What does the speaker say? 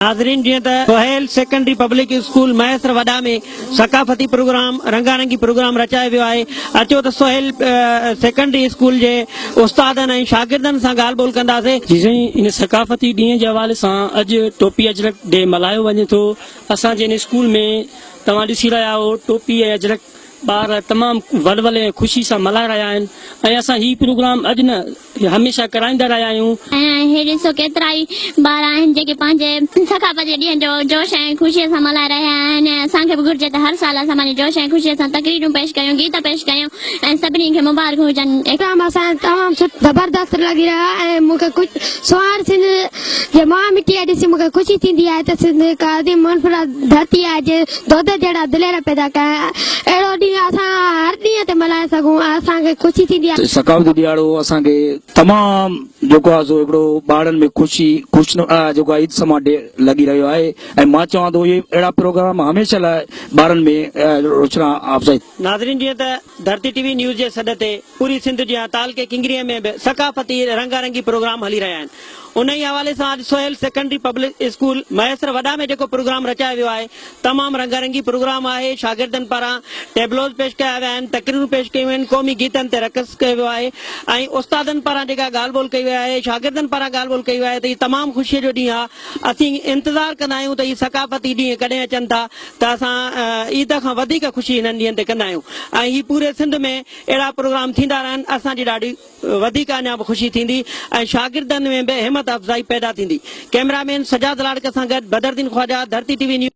ناظرين جيئن ته Sohail secondary public school Mahesar Wada ۾ ثقافتي پروگرام رنگارنگي پروگرام رچايو ويو آهي اچو ته سهيل سيڪنڊري اسڪول جي استادن ۽ شاگردن سان ڳالهه ٻولهه ڪنداسين. جي سائين ان ثقافتي ڏينهن جي حوالي سان اڄ ٽوپي اجرڪ ڊي ملهايو وڃي ٿو اسان جي ان اسڪول ۾ توهان ڏسي رهيا آهيو ٽوپي ۽ اجرڪ ٻار تمام ولولي ۽ خوشي سان ملهائي رهيا آهن ۽ اسان هي پروگرام اڄ نه هميشه ڪرائيندا رهيا آهيون. ۽ هي ڏسو ڪيترائي ٻار آهن جيڪي پنهنجي ثقافت جي ڏينهن جو جوش ۽ خوشيء سان ملهائي رهيا آهن ۽ اسان کي به گهرجي ته هر سال اسان پنهنجي جوش ۽ خوشيء سان تقريرون پيش ڪيون، گيت پيش ڪيون ۽ سڀني کي مبارڪون هجن. پروگرام اسان کي تمام سٺو زبردست لڳي رهيو آهي ۽ مون کي سونهاري سنڌ جي ماء مٽيء ڏسي مون کي خوشي ٿيندي آهي ته سنڌ هڪ عظيم منفرد ڌرتي آهي جنهن دودي جهڙا دلير پيدا ڪيا اهڙو ڏينهن اسان هر ڏينهن تي ملهائي سگهون ۽ اسان کي خوشي ٿيندي آهي. ثقافتي ڏهاڙو اسان کي تمام جيڪو آهي سو هڪڙو ٻارڙن ۾ خوشي خوش جيڪو آهي عيد سمان ڊي لڳي رهيو آهي ۽ مان چوان ٿو اهي اهڙا پروگرام هميشه لاء ٻارن ۾ روشنا افزائي. ناظرين جيئن ته ڌرتي ٽي وي نيوز جي سڏ تي پوري سنڌ جيان تعلقي ڪنگريء ۾ به ثقافتي رنگا رنگي پروگرام هلي رهيا آهن. انهيء حوالي سان اڄ Sohail secondary public school Mahesar Wada ۾ جيڪو پروگرام رچايو ويو آهي تمام رنگا رنگي پروگرام آهي شاگردن پاران ٽيبلوز پيش ڪيا ويا آهن تقريرون پيش ڪيون ويون آهن قومي گيتن تي رقص ڪيو ويو آهي ۽ استادن پاران جيڪا ڳالهه ٻولهه ڪئي وئي آهي شاگردن پاران ڳالهه ٻولهه ڪئي وئي آهي ته هي تمام خوشيء جو ڏينهن آهي اسين انتظار ڪندا آهيون ته هي ثقافتي ڏينهن ڪڏهن اچن ٿا ته اسان عيد کان وڌيڪ خوشي هنن ڏينهن تي ڪندا آهيون ۽ هي پوري سنڌ ۾ اهڙا پروگرام ٿيندا رهن اسان جي ڏاڍي وڌيڪ اڃا به خوشي ٿيندي ۽ شاگردن ۾ به همت افزائي پيدا ٿيندي. ڪئميرا مين سجاد لاڙڪ سان گڏ Badruddin Khawaja, Dharti T V news.